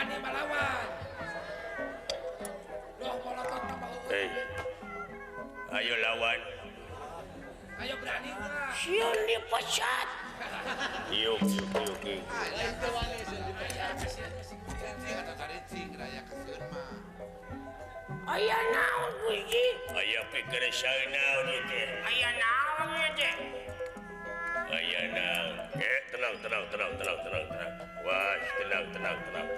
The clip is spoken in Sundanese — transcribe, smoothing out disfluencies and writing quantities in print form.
Wani malawan. Loh molotot tambah. Hei. Ayo lawan. Ayo berani mah. Sieun dipecat. Yuk yuk yuk. Yuk. Aya naon Gusti? Aya pikir saya naon ieu teh. Aya naon ieu teh? Aya naon? Tenang tenang tenang tenang tenang tenang. Wah, tenang tenang tenang.